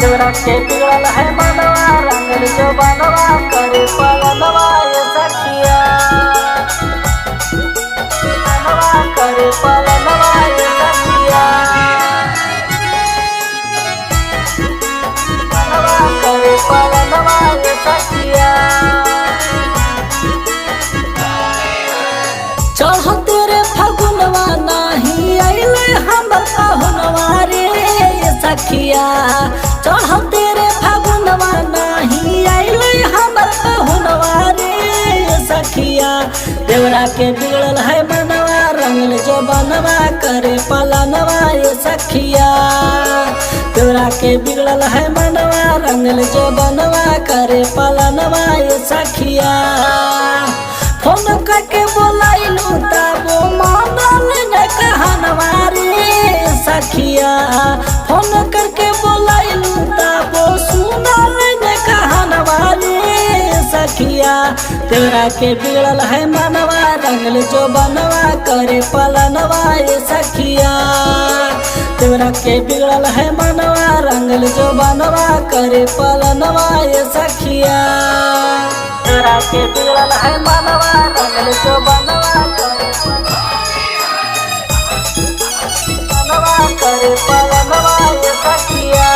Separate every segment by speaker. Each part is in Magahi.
Speaker 1: देवरा के बिगड़ल है मनवा रंगल जो बनवा करे पलनवा ये सखिया। मनवा करे पलनवा ये सखिया। मनवा करे पलनवा ये सखिया। चढ़ते रे फगुनवा नाही अइले हमर पहुनवा रे सखिया। चढ़ते रे फगुनवा नाही अइले हमर पहुनवा रे सखिया। देवरा के बिगड़ल है मनवा रंगल जो बनवा करे पलनवा ये सखिया। देवरा के बिगड़ल है मनवा रंगल जो बनवा करे पलनवा ये सखिया। फोन करके बोलाइलू तबो मानल न कहनवा रे सखिया। फोन करके बोलाइलू तबो सुनल न कहनवा रे सखिया। तेरा के बिगड़ल है मनवा रंगल जो बनवा करे पलनवा ये सखिया। तेरा के बिगड़ल है मनवा रंगल जो बनवा करे पलनवा ये सखिया। तेरा के बिगड़ल है मनवा रंगल जो बनवा करे मनवा करे पलनवा ये सखिया।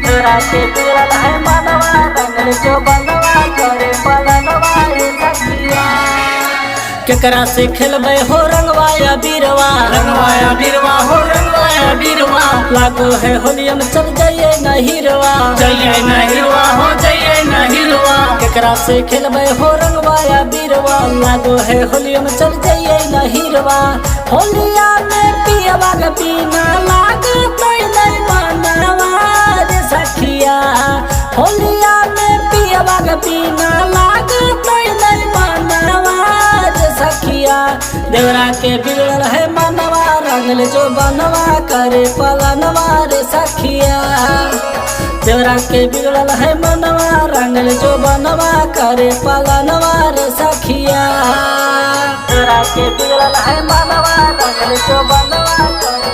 Speaker 1: तेरा के बिगड़ल है मनवा रंगल जो बनवा करे पलनवा ये सखिया। केकरा से खेलबै हो रंगवाया बीरवा
Speaker 2: रंगवाया बीरवा हो रंगवाया बीरवा।
Speaker 1: लागो है होलियम चल जाइए नहीरवा
Speaker 2: जइए नहिरवा हो जइए नहिरवा।
Speaker 1: केकरा से खेलबै हो रंगवाया बीरवा लागो है होलियम चल जाइए नहीरवा। होलिया में पियवा के पीना लागतै नै मनवा रे सखिया। होलिया में पियवा के पीना लागतै नै मनवा रे सखिया। देवरा के बिगड़ल है मनवा रंगल जो बनवा करे पलनवा रे सखिया। देवरा के बिगड़ल है मनवा रंगल जो बनवा करे पलनवा रे सखिया। देवरा के बिगड़ल है मनवा रंगल जो बनवा करे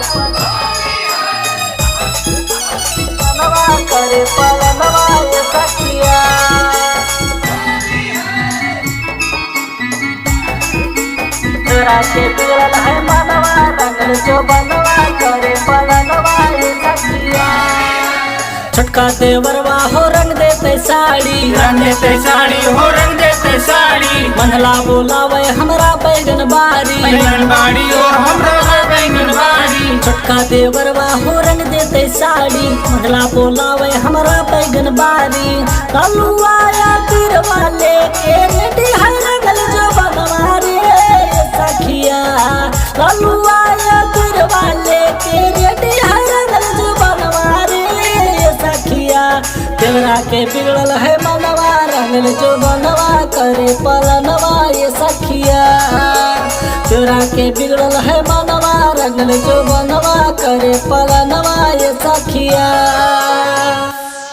Speaker 1: मनवा करे पलनवा रे सखिया। देवरा के बिगड़ल है मनवा रंगल जो बनवा करे पलनवा रे सखिया। छोटका देवरवा हो रंग देते साड़ी
Speaker 2: रंग देते साड़ी हो रंग देते साड़ी।
Speaker 1: मनला बोलावे हमरा बैगन बारी
Speaker 2: बैंगन बाड़ी हो हमरा बैंगन बाड़ी।
Speaker 1: छोटका देवरवा हो रंग देते साड़ी मनला बोलावे हमरा बैगन बारी। कलुआया तीरवा लेके रेडी है रंगल जो बनवा रे सखिया। कलुआया तीरवा लेके रेडी है रंगल जो बनवा रे सखिया। देवरा के बिगड़ल है मनवा रंगल जो बनवा करे पलनवा ये सखिया। देवरा के बिगड़ल है मनवा रंगल जो बनवा करे पलनवा।